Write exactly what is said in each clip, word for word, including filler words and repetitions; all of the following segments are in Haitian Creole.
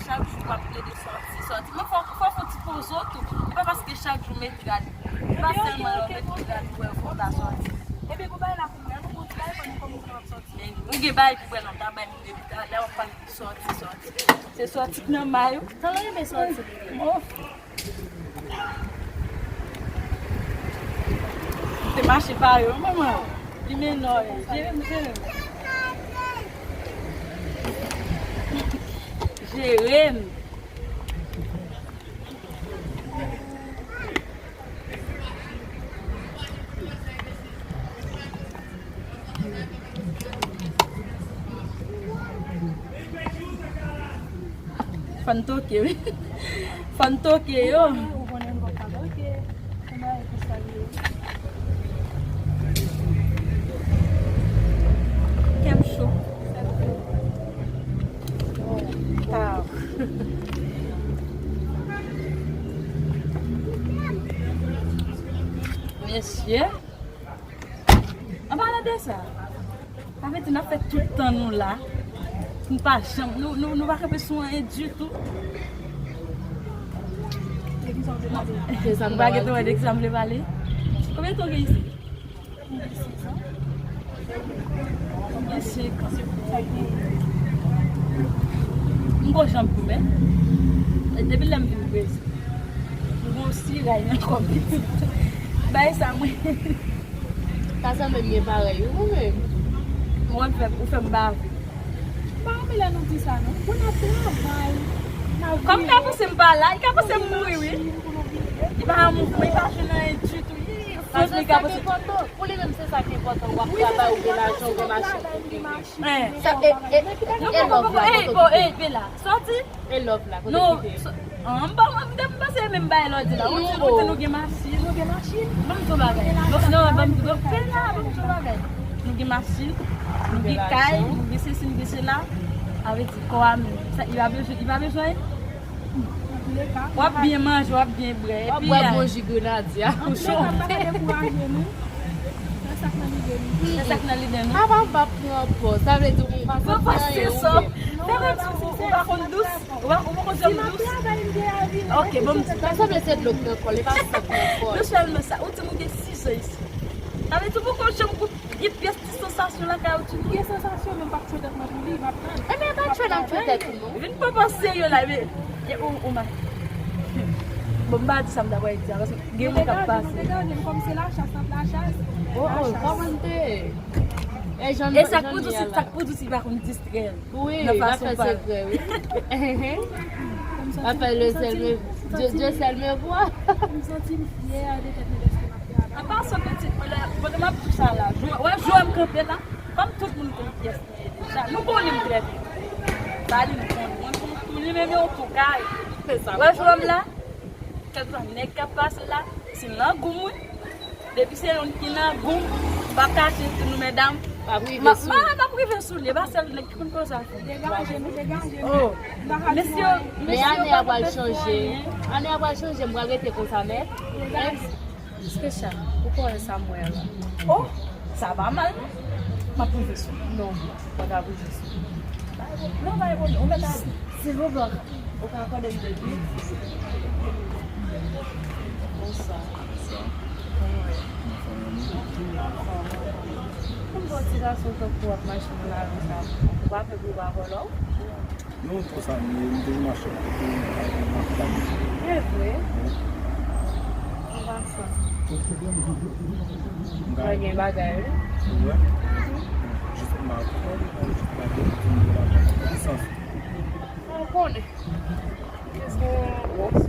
Chak jou w ap plede sòti, sòti. Men fò, fò w fè yon ti poze w tou. E pa paske chak jou w mete rad. E pa sèlman lè w mete rad pou wè fò w ta sòti. Ebyen, gon bagay la pou mwen, nou gon ti bagay pou nou kòm nou kapab sòti. Men nou gen bagay pou wè, nou ta bay moun depi talè, w ap pale de sòti, sòti. Se sòti k nan may ou. Talè w renmen sòti. Oh. Te mache pare, wi, manman. Li men nò, jere m, jere m. Jere m. Fò n toke, wi. Fò n toke yo. Ou konnen m konn pa toke. Kè m cho. Ah. Mesye. An palan de sa, sa vle di n ap fè tout tan nou la, nou pa janm, nou, nou, nou pa kanpe sou anyen ditou. Nou pa gentan wè de ki sa m vle pale. Konbyen tan w gen isit? M gen senk an. M gon janm goumen. Depi lè m vin Brezil. M gon siray nan kò m. Bay sa mwen. Sa sanble m gen parèy ou, ou menm. Mwen fè, ou fè m bave. M pa renmen lè nou di sa, non. Bon, n ap travay. N ap viv. Kòm ka panse m pa la, li ka panse m mouri, wi. Li pa ka mouri, li pa jwenn anyen ditou. Ih, franchman, li ka panse. Pou li menm, se sa ki enpòtan. W ap travay, ou gen lajan, ou gen machin. Sa, e, e, e love la, kote w kite? Ey, Bella, sòti. E love la, kote w kite? Non, m pa, m, m panse menm bagay lè w di la. Ou di, ou di nou gen machin. Nou gen machin. Ban m di w bagay. Non, non, ban m, ban m, Bella, ban m di w bagay. Nou gen machin, nou gen kay, nou gen sesi, nou gen sela. Sa vle di kò a menm. Sa, li pa bezwen, li pa bezwen. W ap byen manje, w ap byen bwè. W ap bwè bon ji grenadya pou chonfle. Antoulèka, m pa ka dekouraje nou. Se sa k nan lide nou. Se sa k nan lide nou. Apa m pa pran pòz. Sa vle di ou pa santi anyen ou menm. Sa vle di ou, ou pa konn dous. Ou pa, ou poko janm dous. Ok, bon, m di. Sa sanble se dlo k nan kò l, e pa sant nan kò l. Non sèlman sa, ou di m ou gen sis an isit. Sa vle di ou poko janm goute gen pyès ti sansasyon lakay ou ditou. Gen sansasyon, men m p ap tchwe tèt mwen pou li, m ap tann. Ebyen, pa tchwe n ap tchwe tèt ou, non. Vin pran pòz serye la, men, e, ou, ou ma-, bon, m pa di sa m ta pral di a, paske gen moun k ap pase. Nou degaje, nou degaje, nou kòm se lachas, n ap lachas. Oh, oh, kòman te? E jan, e sa k pou di, sa k pou di, si pa konn distrè l. Wi, nan fason pa l. L ap fè sekrè, wi. L ap fè le sèl me, Dieu, Dieu seul me voit. M santi m fyè de tèt mwen dèske m ap travay. An pasan, pitit mwen, lè, pandan m ap di w sa la, jou, wè, jou a m kanpe la, kòm tout moun konn kiyès mwen ye deja, nou konnen m trè byen. Sa li m konnen, mwen konn tou li, men men w tou kay. Wè, jou a m la, kèlkeswa nèg k ap pase la, si l nan gou m, wi. Depi se youn ki nan gou m, m p ap kache l tou non, medam. M ap rive sou li. M ap rive sou li, e pa sèl nèg ki konn koze afè. Degaje nou, degaje nou. Oh. Mesye, mesye, ane a pral chanje. Ane a pral chanje, m pral rete konsa nèt. Degaje. Special, ou konnen sa m wè a la. Oh, sa pa mal, non? M ap rive sou li. Non, pa ka rive sou li. Non, pa gen pwoblèm, ou mèt ale. Silvouplè, ou ka akòde m de minit? Bonswa. Kòman w ye? Anfòm, anfòm. Pou m di w, ti gason tankou w ap mache nan lari sa, ou pa pè pou yo pa vòlò w? Non, konsa m ye, m toujou mache ak kote m ap mache. E vre? An pasan. Mwen gen bagay, wi. Ou wè? Jis m ap fè, jis m ap fè, jis m ap fè. Ou konnen. Jis gen yon wòs.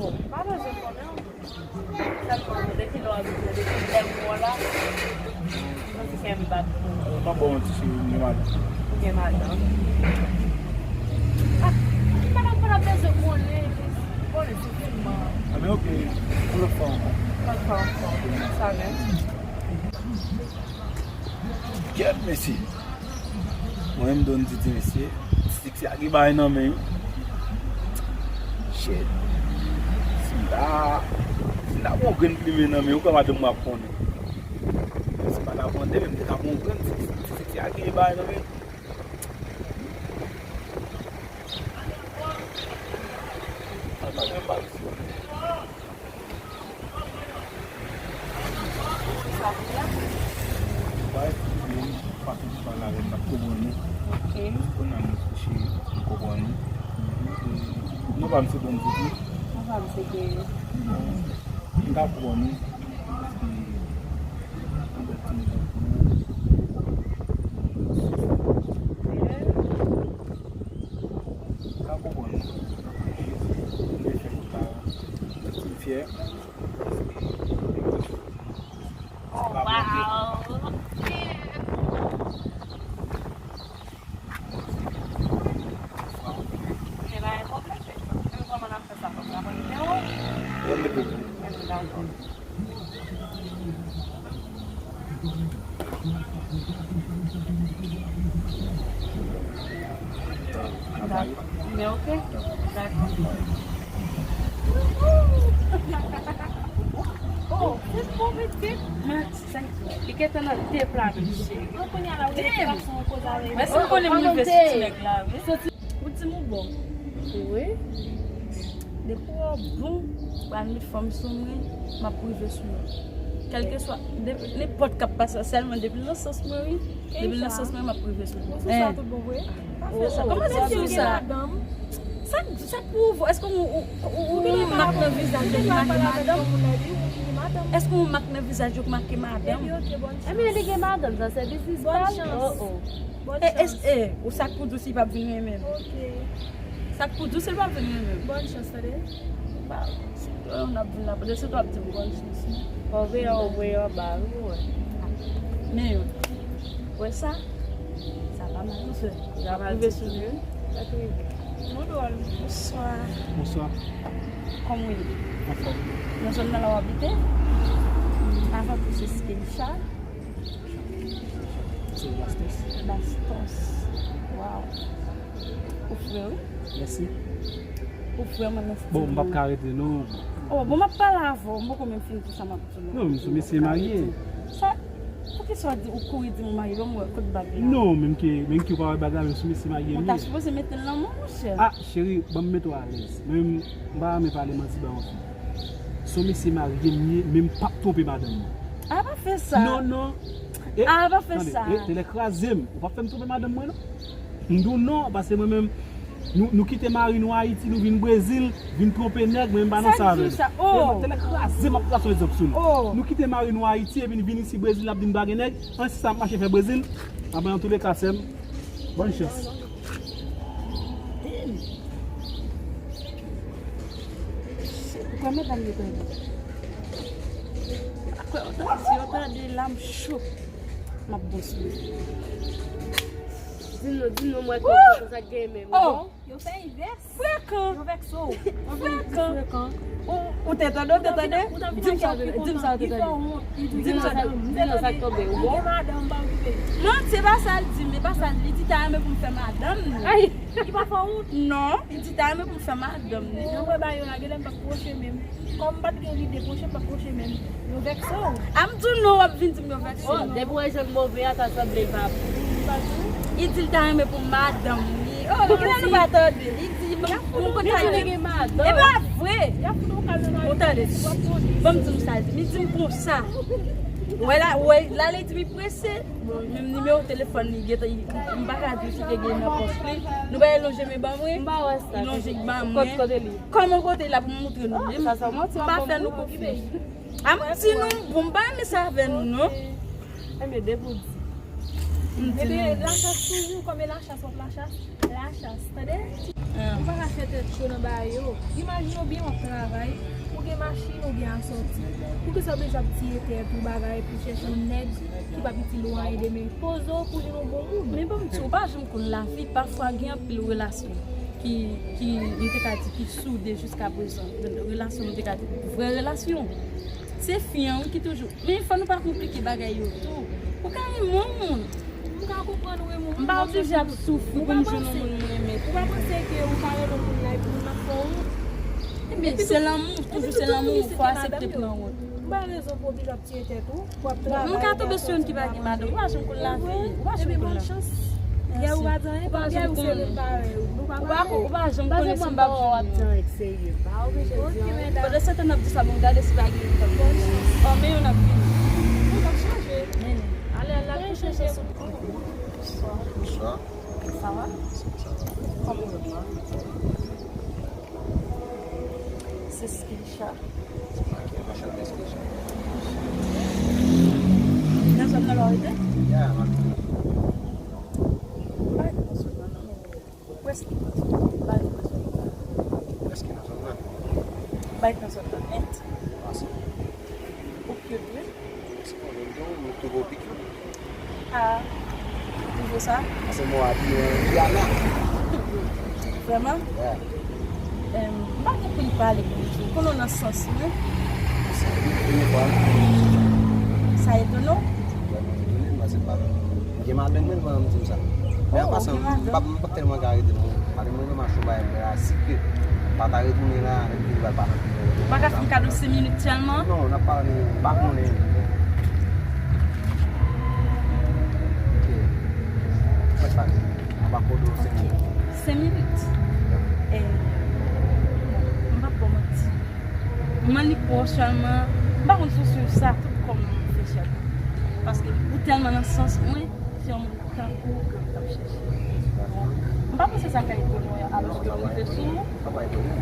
Bon, m pa bezwen konnen. Sèlman, depi lè w abitye, depi lè m wè w la, m santi kè m bat pou ou. Ou pa bon, ti cheri, m gen madanm. Ou gen madanm? Ah, madanm pa bezwen konnen, konnen se filman. Ah, men ok, yon lòt fwa ankò. Lòt fwa ankò. Sa menm. Kèt, mesye. Mwen menm, Don Didi, mesye. Ti sèks la gen bagay nan men, wi. Shit. Si m ta, si m ta pran yon grenn plimen nan men, ou kwè madanm mwen ap konnen. Se pa ta pran de, men m te ka pran yon grenn ti, ti, ti, ti a ki bagay nan men. Bay, men pase ti pale avè m, m ap konprann ou. Ok. Kounye a m kouche, m konprann ou. Non pa m se bon m di tou. Non pa m se ke. M ka konprann ou. Paske m pa ti nèg tankou ou. M ka konprann ou. M vle fè ou ta santi m fyè. Oh, wow. Men ok. Dakò. Oh, se bon pitit. Li gentan nan de pla, mesye. Damn! Mwen si m konnen m rive sou ti nèg la, wi. Ou di m ou bon. Wi. Depi w bon, pral met fanm sou mwen, m ap rive sou mwen. Kèlkeswa, de- nenpòt k ap pase, sèlman depi l nan sans mwen, wi. Depi l nan sans mwen, m ap rive sou mwen. Ou sou sa tout bon vre? Pa fè sa. Kòman se sou sa? Sa, sa k pou ou, èske ou, ou, ou, ou gen yon mak nan vizaj yo ki make madanm? Èske yon mak nan vizaj yo ki make madanm? Ebyen, li gen madanm, sa se biznis pa l. Oh, oh. Bòn chans. E, e, e, ou sa k pou di w si l p ap vin renmen m? Ok. Sa k pou di w si l p ap vin renmen m? Bòn chans, tande. Ba, si w ap vin la, pandan se w ap di m bòn chans, non? Ou veye, ou veye anba, wi, ou wè. Men, ou wè sa? Sa pa mal, non, sè. Sa pa rive sou li, wi. Sa k rive. Nou dwòl. Bonswa. Bonswa. Kòman w ye? Anfòm. Nan zòn nan la w abite? Avan tou, se Skelisha. Se Bastos. Bastos. Waw. Ou fre, wi. Mèsi. Ou fre, mwen, mèsi. Bon, m p ap ka rete, non. Oh, bon, m ap pale avè w. M poko menm fin pou sa m ap di w. Non, m sou mesye marye. Sa, poukisa w di, ou kouri di m ou marye? Ban m wè, kote bag la? Non, menm ke, menm ke w pa wè bag la, men m sou mesye marye m ye. Ou ta sipoze mete l nan men w, monchè. Ah, cheri, ban m mete w alèz. Mwen, m pa renmen pale manti ba yon fi. Se yon mesye marye m ye, men m p ap twonpe madanm mwen. A, pa fè sa. Non, non. E, a, pa fè sa. Tande, e, tèlè kraze m. Ou p ap fè m twonpe madanm mwen, non. M di w non, paske mwen menm, nou, nou kite mari nou Ayiti, nou vin Brezil, vin twonpe nèg, mwen m pa nan sa avè nou. Sa k di w sa? Oh. Tèlè kraze m, m ap trase yon egzanp sou nou. Oh. Nou kite mari nou Ayiti, epi n vin isi Brezil, n ap di n pa gen nèg. An, se sa m ap mache fè Brezil. Anben, antouleka, sè m, bòn chans. Ou kwè medam yo tande? Ou kwè, si yo tande la, m cho. M ap bon sou yo. Di m non, di m non, m wè ke ou konn sa k genyen menm, wi. Yo fè invès. Frekan. Yo vèkse w. Frekan. Ou, ou te tande, ou te tande? Di m sa, di m sa ou te tande. Di m sa, di m sa k tonbe, ou bon? Non, se pa sa l di, men pa sa l di. Li di ta renmen pou m fè madanm li. Ay. Li pa fè wont? Non, li di ta renmen pou m fè madanm li. Mwen wè bagay yo la, genlè m p ap pwoche menm. Kòm m pa t gen lide pwoche, m p ap pwoche menm. Yo vèkse w. A m di w non, w ap vin di m yo vèkse m. Oh, depi w wè jan l move a, ta sanble l pa bon. Li di l ta renmen pou madanm li. Oh, kilè nou pa tande? Li di, m, m konn sa l di. E pa vre. Ou tande? Ban m di w sa l di. Li di m konsa. Wè la, wè, la, li di m li prese. Bon, menm nimewo telefòn li gentan, m pa ka di w si te gen nan pòch li. Nou pa wè l lonje men ban mwen? M pa wè sa. Li lonje ban mwen. Kot, kote li? Kòman kote la pou m moutre nou li? M pa fè nou konfyans. A m di nou, bon, m pa renmen sa avè nou, non. Ebyen, depi w di. M di nou. Ebyen, lachas toujou, kòm e lachas w ap lachas. Lachas, tande? Ou pa ka fè tèt cho nan bagay yo. Imajine w byen w ap travay, ou gen machin, ou gen asòti. Poukisa w bezwen ap tiye tèt ou bagay pou chèche yon nèg ki p ap itil ou anyen demen? Poze w pou jwenn yon bon moun. Men ban m di w, ou pa janm konn lavi, pafwa gen anpil relasyon ki, ki, nou te ka di ki soude jiska prezan. Relasyon, nou te ka di vrè relasyon. Se fi an wi ki toujou. Men fò nou pa konplike bagay yo tou. Ou ka renmen yon moun. M ka konprann ou renmen yon moun. M pa oblije ap soufri pou m jwenn yon moun m renmen. Ou pa panse ke ou ka renmen yon moun la epi moun nan fè w wont? Ebyen, se lanmou, toujou se lanmou, fò aksepte pran wont. Pa rezon pou oblije ap tiye tèt ou, pou ap travay. Bon, m ka tonbe sou youn ki pa gen madanm. Ou pa janm konn lavi. Ou pa janm konn lavi. Gè ou pa di anyen, pa gè ou se menm parèy ou. Ou pa, ou pa janm konnen si m p ap jwenn youn. Serye, pa oblije di anyen. Pandan se tan n ap di sa, bon, gade si pa gen youn k ap vini. Ò, men youn ap vini. Youn ap chanje. Men, ale, ale, ale, chanje sou. Bonswa. Bonswa. Sa va? Sa va. Kòman w ye? Se Skisha. Ok, anchante, Skisha. Nan zòn nan la w rete? Ya, m ap. Bay nou sou nan non. Prèske nan zòn nan. Bay nou prèske nan zòn nan. Prèske nan zòn nan. Bay nan zòn nan nèt. Pase. Ok, wi. Mwen se mwen menm tou, mwen tou go pik yo. Ah, toujou sa? Pase mwen abiye an Rihanna. Vrèman? Yeah. Em, m pa gen pou m pale pou m di w. Konnen w nan sans wi. Sa wi, premye fwa. Sa etone w? Vrèman etone m, pase m pa, m gen madanm mwen, pandan m di w sa. Men an pasan, m p ap, m p ap tèlman ka rete non. Madanm mwen vrèman cho bay mwen la, si ke pa ta retounen la, epi li pral pale anpil. Ou pa ka fè m kado senk minit sèlman? Non, n ap pale, m pa konnen. Ok. Mwen pale. N ap akòde w senk minit. Senk minit? Eh, m p ap ba w manti. Mwen li pwòch sèlman, m pa konn si w swiv sa, tout kò m fè chè. Paske ou tèlman nan sans mwen, se yon moun tankou w ke m t ap chèche. Bon, m pa panse sa ka etone w, alòske m rive sou ou. Sa pa etone m.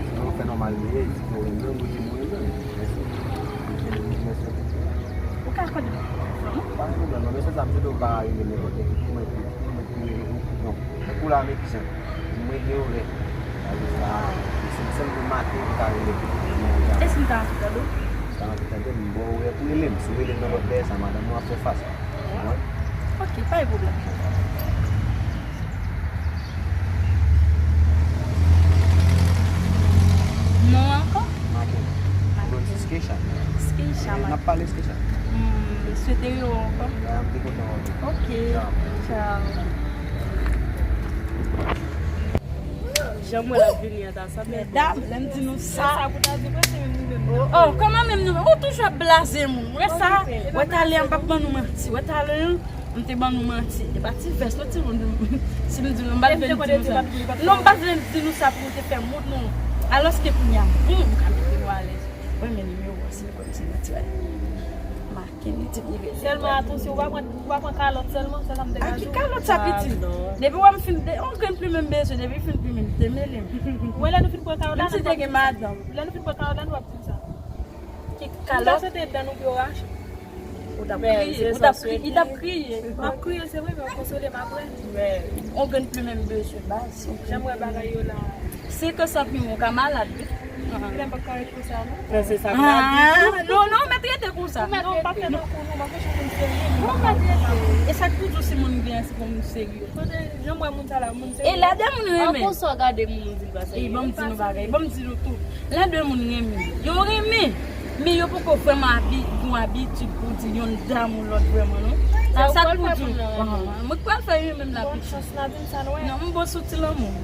Se yon fè nòmal li ye, si ke w renmen m, ou di m ou renmen m. Mèsi. Mèsi. Ou ka akòde m yon fwa, non? Pa gen pwoblèm, non, men se sa m di w, ou pa ka rive nenpòt ki kou, men ki kou, men ki kou, non. Kou la, men ki jan. Mwen gen orè. Sa vle di sa, se sèl pou maten ou ka rele pou mwen. E si m ta antre tande w? Si w ta antre tande m, m ba w orè pou rele m. Si w rele m nan lòt lè, sa madanm ou ap fè fas. Ou konprann? Ok, pa gen pwoblèm. Non ankò? Maken. Maken. Ou di Skisha. Skisha, eh, n ap pale Skisha. Hmm, swete yo ankò. Ah, m te kontan wè w tou. Ok. Ciao. Ciao. Jan mwen ap vini an ta sa. Medam, lè m di nou sa. Sa pou ta di, mwen se menm nimewo. Oh, oh, kòman menm nimewo? Ou toujou ap blaze moun. Wè sa, wè talè an m p ap ban nou manti. Wè talè an, m te ban nou manti. E pa ti vès, non, ti moun. Si m di nou, m pa t vle di nou sa. Non, m pa t vle di nou sa pou nou te fè moun, non. Alòske kounye a, hmm, m ka mete nou alèz. Wè, men nimewo an, si nou kwè m se manti, wè. Maken, li di m li rele. Sèlman atansyon, ou pa pran, ou pa pran kalòt sèlman, se sa m te ka di w. A ki kalòt sa, pitit? Depi w wè m fin de, on grenn plimen m bezwen, depi l fin plimen m, demele m. Wè, lè nou fin pran kalòt la, n ap di sa. Menm si te gen madanm. Lè nou fin pran kalòt la, nou ap di sa. Ki kalòt? Ou ta swete dan nou pou yo rache. Ou t ap kriye, ou t ap kriye, li t ap kriye. M ap kriye, se vre, men w konsole m apre. On grenn plimen m bezwen, baz. Jan m wè bagay yo la. Se ke sant mwen, ou ka malad, wi. Kilè m p ap ka rete konsa, non? Men se sa m ap di tou. Non, non, ou mèt rete konsa. Non, m pa fè nan kou nou, m ap rete moun serye. Non, ou mèt rete. E sa k toujou si moun gen, se pou moun serye. Kote, jan m wè moun sa la, moun serye. E lè de moun renmen. An konsa w gade moun di l pa serye. E ban m di nou bagay, ban m di nou tou. Lè de moun renmen, yo renmen, men yo poko vrèman abi-, gon abitid pou di yonn damou lòt vrèman, non. Sa, sa k pou di w. Mwen k pral fè wi menm la. Bòn chans Nadine sa nou wè. Non, m bon sou ti lanmou.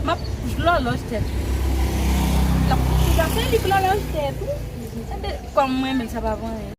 M ap lòlòj tèt. L ap, se li k lòlòj tèt ou. Enben, kòm mwen menm sa pa vanyen.